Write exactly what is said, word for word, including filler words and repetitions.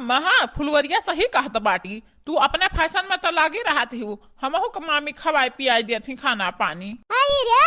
महा, फुलवरिया सही कहत बाटी, तू अपने फैशन में तो लागी रहत ही, हमहू के मामी खवाए पियाई देत ही खाना पानी। अरे रे,